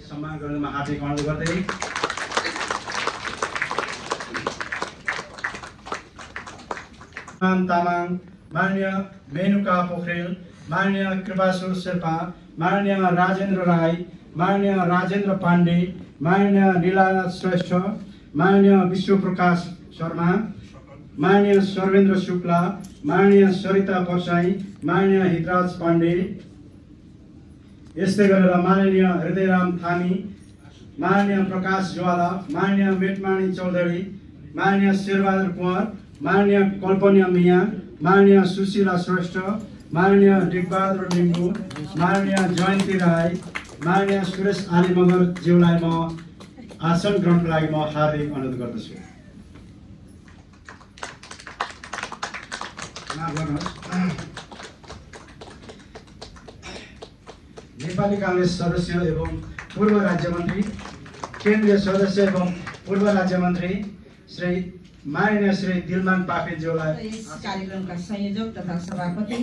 सम्मान गर्नुमा हार्दिक अनुरोध गर्दै तामाङ, माननीय मेनुका पोखरेल, माननीय कृपासुर शेर्पा, माननीय राजेन्द्र राई, माननीय राजेन्द्र पाण्डे, माननीय लीलानाथ श्रेष्ठ, माननीय विश्वप्रकाश शर्मा, माननीय सर्वेन्द्र शुक्ला, माननीय सरिता परसाई, माननीय हितराज पाण्डे, यस्तै गरेर माननीय हृदयराम थामी, माननीय प्रकाश ज्वाला, माननीय मेटमानी चौधरी, माननीय शेरबहादुर कुँवर, माननीय कल्पना मिया, माननीय सुशीला श्रेष्ठ, माननीय डिगबहादुर लिम्बू, माननीय जयन्ती राई, माननीय सुरेश आली मगर ज्यूलाई म आसन ग्रहणको लागि म हार्दिक अनुरोध गर्दछु। नेपाली कांग्रेस सदस्य एवं पूर्व राज्य मंत्री, केंद्रीय सदस्य एवं पूर्व राज्य मंत्री श्री माननीय श्री दिलमान पाखरिनज्यूलाई यस कार्यक्रमका संयोजक तथा सभापति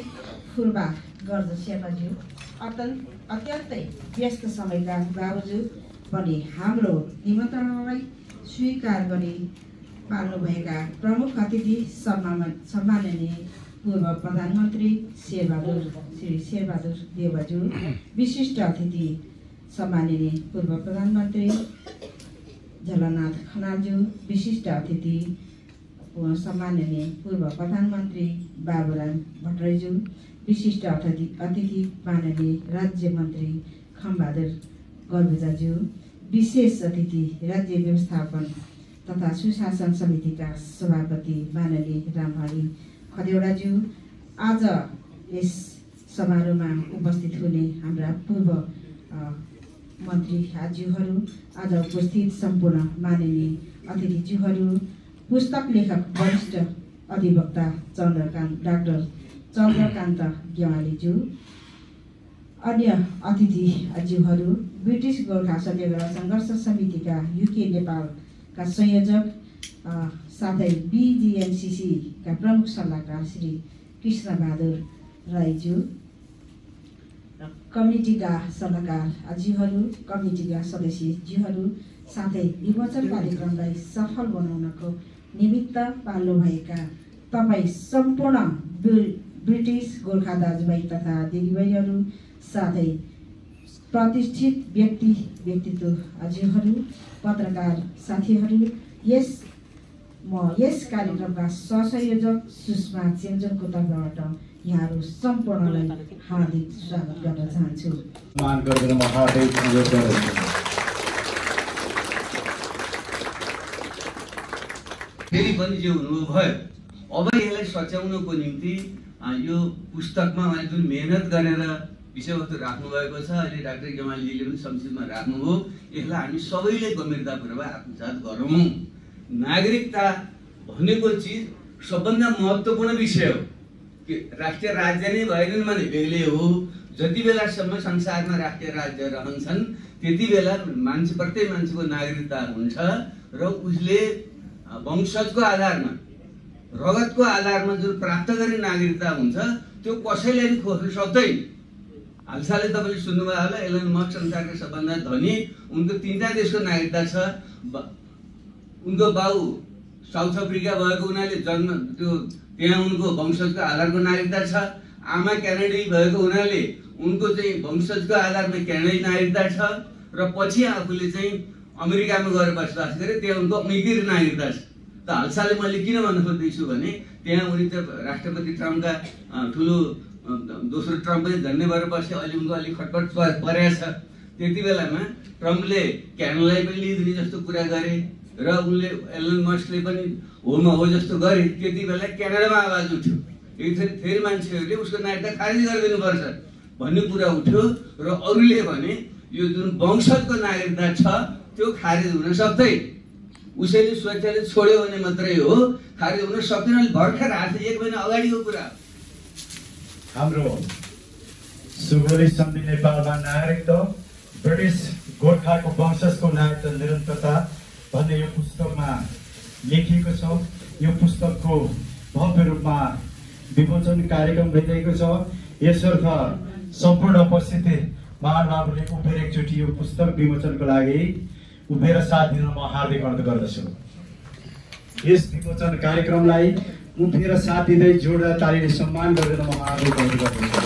फुर्बा गर्द शेर्पाज्यू अत्यन्तै व्यस्त समयका बावजुद पनि हाम्रो निमन्त्रणालाई स्वीकार गरी पाल्नुभएका प्रमुख अतिथि सम्माननीय पूर्व प्रधानमन्त्री श्री शेरबहादुर देवज्यू, विशिष्ट अतिथि सम्माननीय पूर्व प्रधानमन्त्री झलनाथ खनालज्यू, विशिष्ट अतिथि सम्माननीय पूर्व प्रधानमन्त्री बाबुराम भट्टराईज्यू, विशिष्ट अतिथि माननीय राज्य मन्त्री खमबहादुर गर्भुजाज्यू, विशेष अतिथि राज्य व्यवस्थापन तथा सुशासन समितिका सभापति माननीय रामहरि खदेवडाज्यू, आज यस समारोहमा उपस्थित हुने हाम्रा पूर्व मन्त्री आज्यूहरू, आज उपस्थित सम्पूर्ण माननीय अतिथिज्यूहरू, पुस्तक लेखक वरिष्ठ अधिवक्ता डाक्टर चन्द्रकान्त गेवालीज्यू, अन्य अतिथिज्यूहरू, ब्रिटिस गोर्खा सत्याग्रह सङ्घर्ष समितिका युके नेपालका संयोजक साथै BGMCC का प्रमुख सल्लाहकार श्री कृष्णबहादुर राईज्यू, कमिटीका सल्लाहकार आज्यूहरू, कमिटीका सदस्यज्यूहरू, साथै निर्वाचन कार्यक्रमलाई सफल बनाउनको निमित्त पाल्नुभएका तपाईँ सम्पूर्ण ब्रिटिस गोर्खा दाजुभाइ तथा दिदीबहिनीहरू, साथै प्रतिष्ठित व्यक्तित्व आज्यूहरू, पत्रकार साथीहरू, म यस कार्यक्रमका सहसंयोजक सुषमा चेम्जोङको तर्फबाट यहाँहरू सम्पूर्णलाई हार्दिक स्वागत गर्न चाहन्छु। फेरि पनि जो हुनुभयो, अब यसलाई सच्याउनको निम्ति यो पुस्तकमा उहाँले जुन मेहनत गरेर विषयवस्तु राख्नुभएको छ, अहिले डाक्टर गेवालीजीले पनि संक्षिप्तमा राख्नुभयो, यसलाई हामी सबैले गम्भीरतापूर्वक आत्मसात गरौँ। नागरिकता भनेको चिज सबभन्दा महत्त्वपूर्ण विषय हो कि राष्ट्रिय राज्य नै भएनन् भने बेग्लै हो। जति बेलासम्म संसारमा राष्ट्रिय राज्य रहन्छन् त्यति बेला प्रत्येक मान्छेको नागरिकता हुन्छ र उसले वंशजको आधारमा, रगतको आधारमा जुन प्राप्त गर्ने नागरिकता हुन्छ त्यो कसैले पनि खोज्न सक्दैन। हालसालै तपाईँले सुन्नुभयो होला, एलन मस्क संसारको सबभन्दा धनी, उनको 3टा देशको नागरिकता छ। उनको बाउ साउथ अफ्रिका भएको हुनाले त्यहाँ उनको वंशजको आधारको नागरिकता छ। आमा क्यानाडी भएको हुनाले उनको चाहिँ वंशजको आधारमा क्यानाडी नागरिकता छ र पछि आफूले चाहिँ अमेरिकामा गएर बसोबास गरे, त्यहाँ उनको अमेरिकी नागरिकता छ। त हालसालै मैले किन भन्न खोज्दैछु भने त्यहाँ उनी त राष्ट्रपति ट्रम्पका ठुलो दोस्रो ट्रम्प पनि धन्य भएर बसे, अहिले उनको अलिक खटपट परेको छ। त्यति बेलामा ट्रम्पले क्यानाडालाई पनि लिदिने जस्तो कुरा गरे र उनले एलन मस्कले पनि होमा हो जस्तो गरे। त्यति बेला क्यानाडामा आवाज उठ्यो, फेरि मान्छेहरूले उसको नागरिकता खारेज गरिदिनुपर्छ भन्ने कुरा उठ्यो र अरूले भने यो जुन वंशजको नागरिकता छ त्यो खारेज हुन सक्दैन, उसैले स्वेच्छाले छोड्यो भने मात्रै हो, खारेज हुन सक्दैन। भर्खर आज 1 महिना अगाडिको कुरा। हाम्रो सुगोली सन्धि नेपालमा नागरिकता, ब्रिटिस गोर्खाको वंशजको नागरिकता निरन्तरता भन्ने यो पुस्तकमा लेखिएको छ। यो पुस्तकको भव्य रूपमा विमोचन कार्यक्रम भइरहेको छ। यसर्थ सम्पूर्ण उपस्थित महानुभावले उभिएर एकचोटि यो पुस्तक विमोचनको लागि उभिएर साथ दिन म हार्दिक अनुरोध गर्दछु। यस विमोचन कार्यक्रमलाई उभिएर साथ दिँदै जोडदार तालीले सम्मान गरेर म हार्दिक अनुरोध गर्दछु।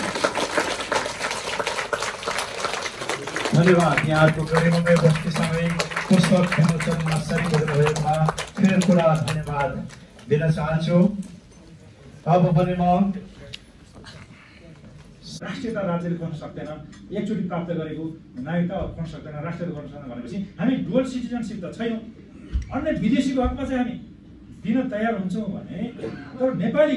धन्यवाद। यहाँहरूको गरिमामय उपस्थितिसँगै पुस्तक विमोचनमा साथी गर्नुभएकोमा फेरि कुरा धन्यवाद दिन चाहन्छु। अब भने म राष्ट्रियता राज्यले गर्न सक्दैन, एकचोटि प्राप्त गरेको नागरिकता गर्न सक्दैन, राष्ट्रियता गर्न सक्दैन भनेपछि हामी डुअल सिटिजनसिप त छैनौँ। अन्य विदेशीको हकमा चाहिँ हामी दिन तयार हुन्छौँ भने, तर नेपाली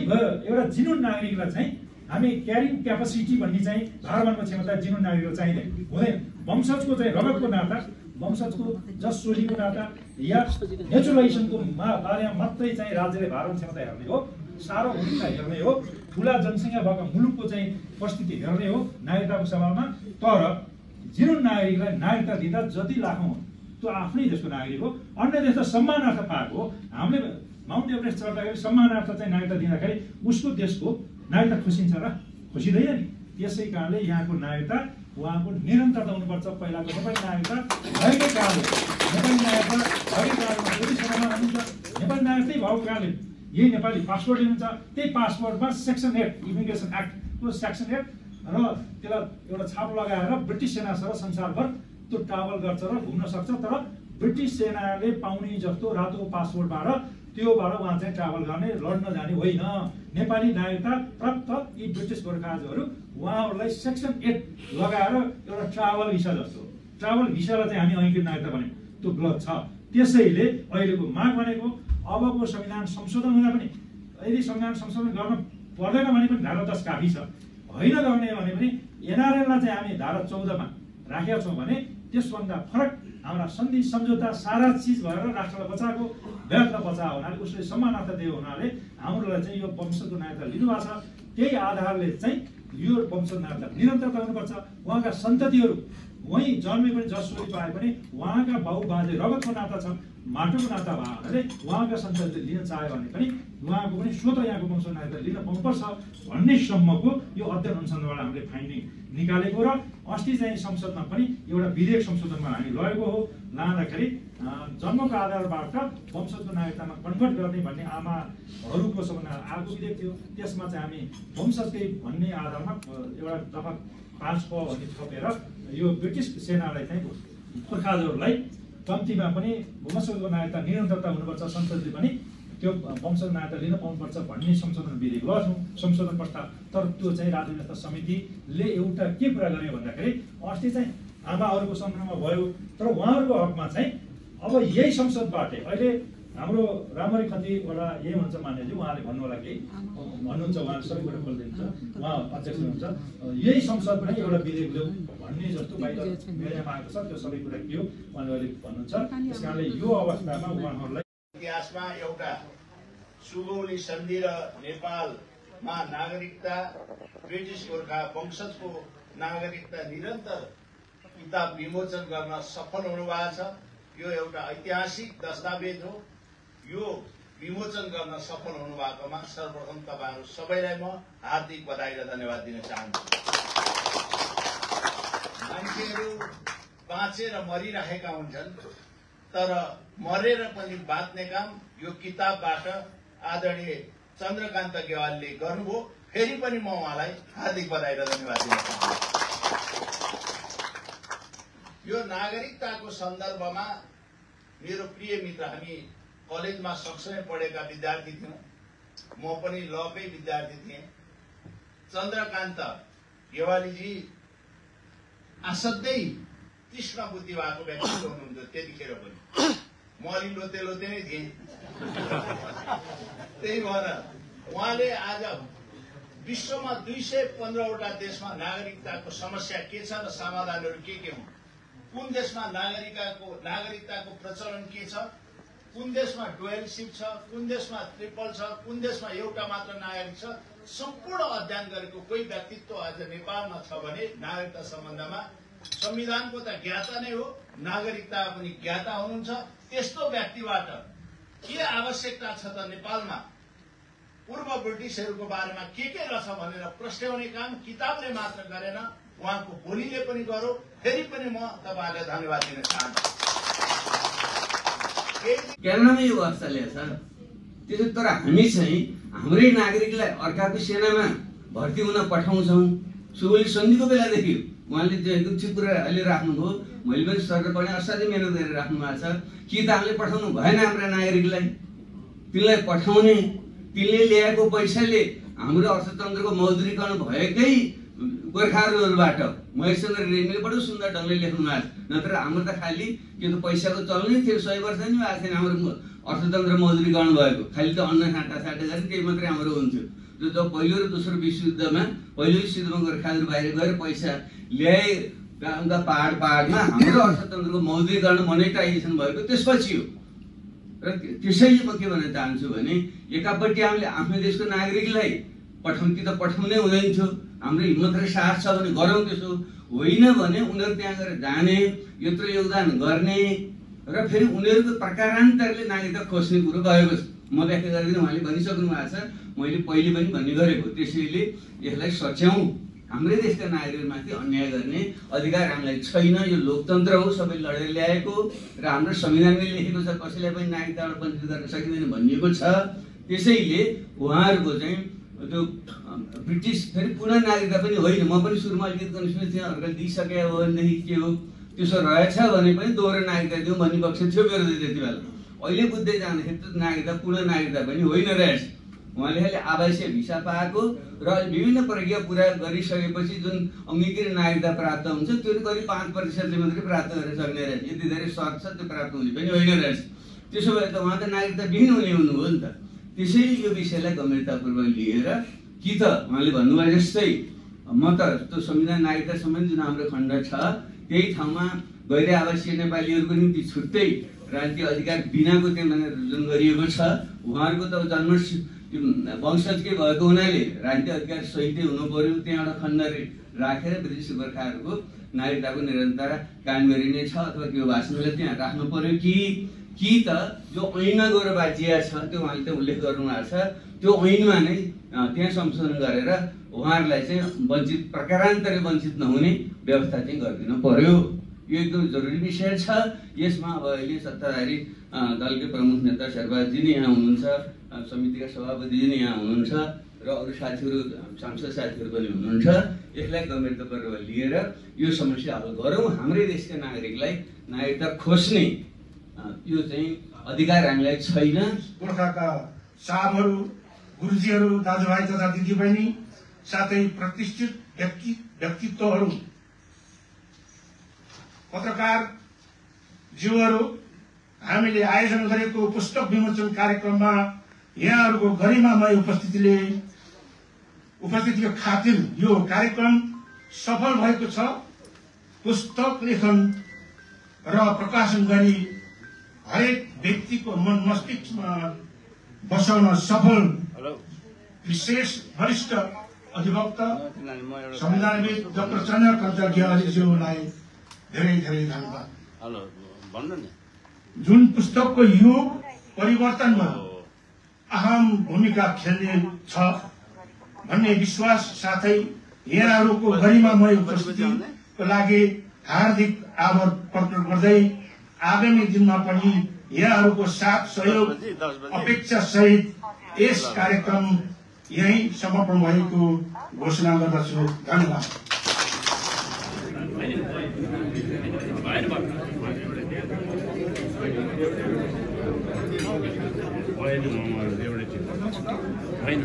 एउटा जिनुन नागरिकलाई चाहिँ हामी क्यारिङ क्यापासिटी भन्ने चाहिँ धारवानको क्षमता जिनुन नागरिकको चाहिँदैन, हुँदैन। वंशजको चाहिँ रगतको नाता, वंशजको जसोलीको नाता या नेचुरलाइजेसनको बारेमा मात्रै चाहिँ राज्यले भारत क्षमता हेर्ने हो, सार्वभौमिकता हेर्ने हो, ठुला जनसङ्ख्या भएको मुलुकको चाहिँ परिस्थिति हेर्ने हो नागरिकताको सवालमा। तर जिनुन नागरिकलाई नागरिकता दिँदा जति लाखौँ त्यो आफ्नै देशको नागरिक हो, अन्य देश त सम्मानार्थ पाएको हो। हामीले माउन्ट एभरेस्ट चढ्दाखेरि सम्मानार्थ चाहिँ नागरिकता दिँदाखेरि उसको देशको नागरिकता खुसिन्छ र खुसिँदैन नि। त्यसै कारणले यहाँको नागरिकता उहाँको निरन्तरता हुनुपर्छ। पहिलाको नेपाली नागरिकता भएकै कारणले नेपाली नागरिकता भएकै कारणले यति समयमा हुनुहुन्छ। नेपाली नागरिक त्यही भएको कारणले यही नेपाली पासपोर्ट लिनुहुन्छ, त्यही पासपोर्टमा सेक्सन 8 इमिग्रेसन एक्टको सेक्सन 8 र त्यसलाई एउटा छाप लगाएर ब्रिटिस सेनासँग संसारभर त्यो ट्राभल गर्छ र घुम्न सक्छ। तर ब्रिटिस सेनाले पाउने जस्तो रातो पासपोर्टबाट त्योबाट उहाँ चाहिँ ट्राभल गर्ने, लड्न जाने होइन। नेपाली नागरिकता प्राप्त यी ब्रिटिस गोर्खाजहरू उहाँहरूलाई सेक्सन 8 लगाएर एउटा ट्राभल भिसा जस्तो, ट्राभल भिसालाई चाहिँ हामी ऐङ्कृत नागरिकता भन्यौँ, त्यो गलत छ। त्यसैले अहिलेको माग भनेको अबको संविधान संशोधन हुँदा पनि यदि संविधान संशोधन गर्न पर्दैन भने पनि धारा 10 काफी छ, होइन गर्ने भने पनि एनआरएललाई चाहिँ हामी धारा 14मा राखेका छौँ भने त्यसभन्दा फरक हाम्रा सन्धि सम्झौता सारा चिज भएर राष्ट्रलाई बचाएको, व्यर्थलाई बचाएको हुनाले, उसले सम्मानार्थ दिएको हुनाले हाम्रोलाई चाहिँ यो वंशजको नागरिकता लिनुभएको छ। त्यही आधारले चाहिँ यो वंशज नागरिकता निरन्तरता हुनुपर्छ। उहाँका सन्ततिहरू वहीँ जन्मे पनि जसरी पाए पनि उहाँका बाउ बाजे रगतको नाता छ, माटोको नाता भयो हुनाले उहाँका सन्ततिले लिन चाह्यो भने पनि उहाँको पनि स्वतः यहाँको वंश नागरिकता लिन पाउनुपर्छ भन्ने सम्मको यो अध्ययन अनुसन्धानबाट हामीले फाइन्डिङ निकालेको। र अस्ति चाहिँ संसदमा पनि एउटा विधेयक संशोधनमा हामी लगेको हो, लाँदाखेरि जन्मको आधारबाट वंशजको नागरिकतामा कन्भर्ट गर्ने भन्ने आमाहरूको सबभन्दा आएको विधेयक थियो। त्यसमा चाहिँ हामी वंशजकै भन्ने आधारमा एउटा दफा 5 क भन्ने थपेर यो ब्रिटिस सेनालाई चाहिँ गोर्खाजहरूलाई कम्तीमा पनि वंशजको नागरिकता निरन्तरता हुनुपर्छ, संसदले पनि त्यो वंशज नागरिकता लिन पाउनुपर्छ भन्ने संशोधन विधेयक लग्छौँ, संशोधन प्रस्ताव। तर त्यो चाहिँ राज्य व्यवस्था समितिले एउटा के कुरा गर्यो भन्दाखेरि अस्ति चाहिँ आमाहरूको संग्रहमा भयो, तर उहाँहरूको हकमा चाहिँ अब यही संसदबाट अहिले हाम्रो राम्ररी कतिवटा यही हुन्छ मान्यजी, उहाँले भन्नु होला केही भन्नुहुन्छ, उहाँले सबै कुरा खोलिदिनुहुन्छ, उहाँ अध्यक्ष हुनुहुन्छ, यही संसदबाट एउटा विधेयक ल्याउँ भन्ने जस्तो बाहिर मिडियामा आएको छ। त्यो सबै कुरा के हो उहाँले अहिले भन्नुहुन्छ। त्यस कारणले यो अवस्थामा उहाँहरूलाई इतिहासमा एउटा सुगौली सन्धि र नेपालमा नागरिकता ब्रिटिस गोर्खा वंशजको नागरिकता निरन्तर किताब विमोचन गर्न सफल हुनुभएको छ। यो एउटा ऐतिहासिक दस्तावेज हो। यो विमोचन गर्न सफल हुनुभएकोमा सर्वप्रथम तपाईहरू सबैलाई म हार्दिक बधाई र धन्यवाद दिन चाहन्छु। मान्छेहरू बाँचेर मरिरहेका हुन्छन्, तर मरेर पनि बाँच्ने काम यो किताबबाट आदरणीय चन्द्रकान्त गेवालले गर्नुभयो। फेरि पनि म उहाँलाई हार्दिक बधाई र धन्यवाद दिन चाहन्छु। यो नागरिकताको सन्दर्भमा मेरो प्रिय मित्र, हामी कलेजमा सँगसँगै पढेका विद्यार्थी थियौँ, म पनि लकै विद्यार्थी थिएँ। चन्द्रकान्त गेवालीजी असाध्यै तीक्ष्ण बुद्धि भएको व्यक्तित्व हुनुहुन्थ्यो त्यतिखेर पनि। म अलि लोते लोते नै थिएँ। त्यही भएर उहाँले आज विश्वमा 215वटा देशमा नागरिकताको समस्या के छ र समाधानहरू के हुन्, कुन देशमा नागरिकताको प्रचलन के छ, कुन देशमा डुअलसिप छ, कुन देशमा ट्रिपल छ, कुन देशमा एउटा मात्र नागरिक छ, सम्पूर्ण अध्ययन गरेको कोही व्यक्तित्व आज नेपालमा छ भने नागरिकता सम्बन्धमा संविधानको त ज्ञाता नै हो, नागरिकता पनि ज्ञाता हुनुहुन्छ। त्यस्तो व्यक्तिबाट के आवश्यकता छ त नेपालमा पूर्व ब्रिटिसहरूको बारेमा के रहेछ भनेर प्रश्नाउने काम किताबले मात्र गरेन, उहाँको भोलिले पनि गरौँ। फेरि पनि म तपाईँहरूलाई धन्यवाद दिन चाहन्छु। क्यानाडामा यो अवस्था ल्याएछ त्यसो, तर हामी चाहिँ हाम्रै नागरिकलाई अर्काको सेनामा भर्ती हुन पठाउँछौँ। सुगोली सन्धिको बेलादेखि उहाँले त्यो एकदम ठिक कुरा अहिले राख्नुभयो। मैले पनि सरले पनि असाध्यै मिहिनेत गरेर राख्नु भएको छ कि त हामीले पठाउनु भएन हाम्रा नागरिकलाई, तिनलाई पठाउने, तिनले ल्याएको पैसाले हाम्रो अर्थतन्त्रको मौद्रीकरण भएकै गोर्खाहरूबाट महेशचन्द्र रेग्मीले बडो सुन्दर ढङ्गले लेख्नु भएको छ। नत्र हाम्रो त खालि त्यो त पैसाको चल्नै थियो, 100 वर्ष नि भएको थिएन हाम्रो अर्थतन्त्र मौद्रीकरण भएको, खालि त अन्न साटा गरे त्यही मात्रै हाम्रो हुन्थ्यो। जब पहिलो र दोस्रो विश्वयुद्धमा पहिलो विश्वयुद्धमा गोर्खाहरू बाहिर गएर पैसा ल्याए पाहाडमा हाम्रो अर्थतन्त्रको मौद्रीकरण मोनेटाइजेसन भएको त्यसपछि हो। र त्यसैले म के भन्न चाहन्छु भने एकापट्टि हामीले आफ्नो देशको नागरिकलाई कि त पठाउनै हुँदैन थियो, हाम्रो हिम्मत र साहस छ भने गरौँ, त्यसो होइन भने उनीहरू त्यहाँ गएर जाने, यत्रो योगदान गर्ने र फेरि उनीहरूको प्रकारान्तरले नागरिकता खोज्ने कुरो गएको छ। म व्याख्या गरिदिन, उहाँले भनिसक्नु भएको छ, मैले पहिले पनि भन्ने गरेको। त्यसैले यसलाई सच्याउँ। हाम्रै देशका नागरिकमाथि अन्याय गर्ने अधिकार हामीलाई छैन। यो लोकतन्त्र हो, सबै लडेर ल्याएको र हाम्रो संविधानले लेखेको छ कसैलाई पनि नागरिकताबाट वञ्चित गर्न सकिँदैन भनिएको छ। त्यसैले उहाँहरूको चाहिँ त्यो ब्रिटिस फेरि पुनः नागरिकता पनि होइन। म पनि सुरुमा अलिकति कन्फ्युज थिएँ, अर्काले दिइसके हो भनेदेखि के हो, त्यसो रहेछ भने पनि दोहोरो नागरिकता दिउँ भन्ने पक्ष थियो मेरो त्यति बेला। अहिले बुझ्दै जाँदाखेरि त नागरिकता पुनः नागरिकता पनि होइन रहेछ। उहाँले खालि आवासीय भिसा पाएको र विभिन्न प्रक्रिया पुरा गरिसकेपछि जुन अङ्गीकृत नागरिकता प्राप्त हुन्छ त्यो करिब 5%ले मात्रै प्राप्त गर्न सक्ने रहेछ। यति धेरै सर्त छ त्यो प्राप्त हुने पनि होइन रहेछ। त्यसो भए त उहाँ त नागरिकता विहीन हुने हुनुभयो नि त। त्यसैले यो विषयलाई गम्भीरतापूर्वक लिएर कि त उहाँले भन्नुभयो जस्तै म त त्यो संविधान नागरिकता सम्बन्धी जुन हाम्रो खण्ड छ त्यही ठाउँमा गैर आवासीय नेपालीहरूको निम्ति छुट्टै राजनीतिक अधिकार बिनाको त्यहाँ जुन गरिएको छ, उहाँहरूको त जन्म वंशजकै भएको हुनाले राजनीतिक अधिकार सहितै हुनु पर्यो। त्यहाँ एउटा खण्ड राखेर ब्रिटिस गोर्खाहरूको नागरिकताको निरन्तरता कायम गरिने छ अथवा के भाषणले त्यहाँ राख्नु पर्यो कि त जो ऐनमा गएर बाजिया छ त्यो उहाँले त उल्लेख गर्नुभएको छ, त्यो ऐनमा नै त्यहाँ संशोधन गरेर उहाँहरूलाई चाहिँ वञ्चित प्रकारान्तरले वञ्चित नहुने व्यवस्था चाहिँ गरिदिनु पर्यो। यो एकदम जरुरी विषय छ। यसमा अब अहिले सत्ताधारी दलकै प्रमुख नेता शेरबहादुरजी नै यहाँ हुनुहुन्छ, समितिका सभापतिजी नै यहाँ हुनुहुन्छ र अरू साथीहरू सांसद साथीहरू पनि हुनुहुन्छ। यसलाई गम्भीरतापूर्वक लिएर यो समस्या हल गरौँ। हाम्रै देशका नागरिकलाई नागरिकता खोज्ने यो चाहिँ अधिकार हामीलाई छैन। गोर्खाका साहबहरू, गुरुजीहरू, दाजुभाइ तथा दिदीबहिनी साथै प्रतिष्ठित व्यक्तित्वहरू, पत्रकार जीवहरू, हामीले आयोजना गरेको पुस्तक विमोचन कार्यक्रममा यहाँहरूको गरिमामय उपस्थितिको खातिर यो कार्यक्रम सफल भएको छ। पुस्तक लेखन र प्रकाशन गरी हरेक व्यक्तिको मन मस्तिष्कमा बसाउन सफल विशेष वरिष्ठ अधिवक्ता संविधानविद डाक्टर चन्द्रकान्त ज्ञालीज्यूलाई धेरै धेरै धन्यवाद। जुन पुस्तकको युग परिवर्तनमा अहम भूमिका खेल्ने छ भन्ने विश्वास साथै यहाँहरूको गरिमामय उपस्थितिको लागि हार्दिक आभार प्रकट गर्दै आगामी दिनमा पनि यहाँहरूको साथ सहयोग अपेक्षा सहित यस कार्यक्रम यही समापन भएको घोषणा गर्दछु। धन्यवाद। होइन